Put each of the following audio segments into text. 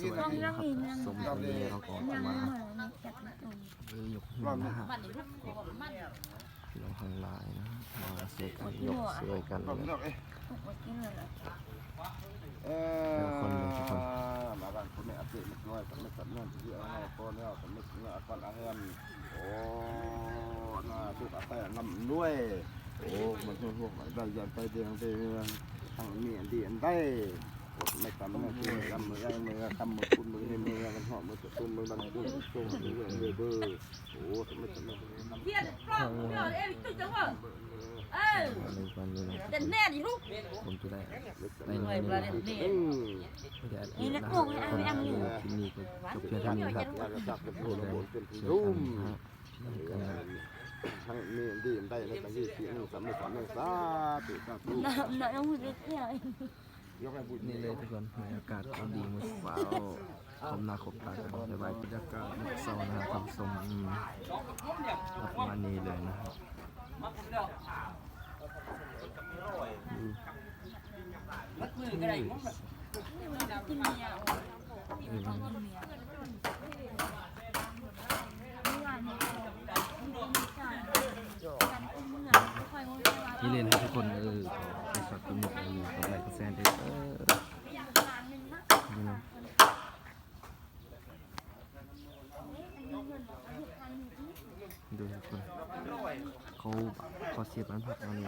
ສວຍດີນະຄັບ ຊົມທະເລ ເຮົາກໍມາ ເອີ ຍົກຫີນນະ ພີ່ນ້ອງທັງຫຼາຍນະ ມາຊ່ວຍກັນຍົກຊ່ວຍກັນເລີຍ ເອີ ແຕ່ລະຄົນເລີຍທຸກຄົນ ມາບ້ານພໍ່ແມ່ອາເປະເລັກນ້ອຍ ສຳເລັດສຳນວນທີ່ເຮົາພໍແລ້ວ ສຳເລັດສຳນວນອາກອນອາແຮມ ໂອ້ ໜ້າສຸກອາໄຕລຳລວຍ ໂອ້ ມັນຮວຍໄດ້ ຢ່າໄປເດງເດເຮືອງ ທັງມີອັນດີອັນໃດ ໂອ້ ສຳເລັດສຳນວນ ລຳເມືອງເມືອງ ຄຳເມືອງຄຸນເມືອງໃນເມືອງ ກັນເຫາະເມືອງສະຕຸມເມືອງລຳກຸງ ໂອ້ ສຳເລັດສຳນວນ ເອີ ຜົມຈະໄດ້ໄປໃນນີ້ນະຄັບ ມີແຕ່ອັດຄລິບນະ ຄລິບນີ້ກໍຈົບພຽງເທົ່ານີ້ນະຄັບ ເປັນເປັນລົມ ເປັນລົມ ທັງມີອັນດີອັນໃດໃນການຢູ່ທີ່ນີ້ ສຳເລັດສຳເລັດ ສາທຸ ສາທຸ ນ້ຳ ນ້ຳ ນ້ຳ ນີ້ເລີຍທຸກຄົນ ບັນຍາກາດກໍດີມື້ເຊົ້າ ພົບໜ້າພົບຕາກັນ ບາຍບາຍ ບັນຍາກາດມື້ເຊົ້ານະທ່ານຜູ້ຊົມ ອືມ ປະມານນີ້ເລີຍນະ ອືມ ນີ້ເລີຍນະທຸກຄົນ ເອີ ຝາກກົດຕິດຕາມ ກົດໄລ ກົດແຊເດີ ເອີ ນີ້ນະ ເດີທຸກຄົນ ເຂົາ ເຂົາເສຍບອັນພັກອັນນີ້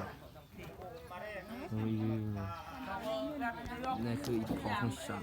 ນີ້ຄືອີ່ພໍ່ຂອງສັດ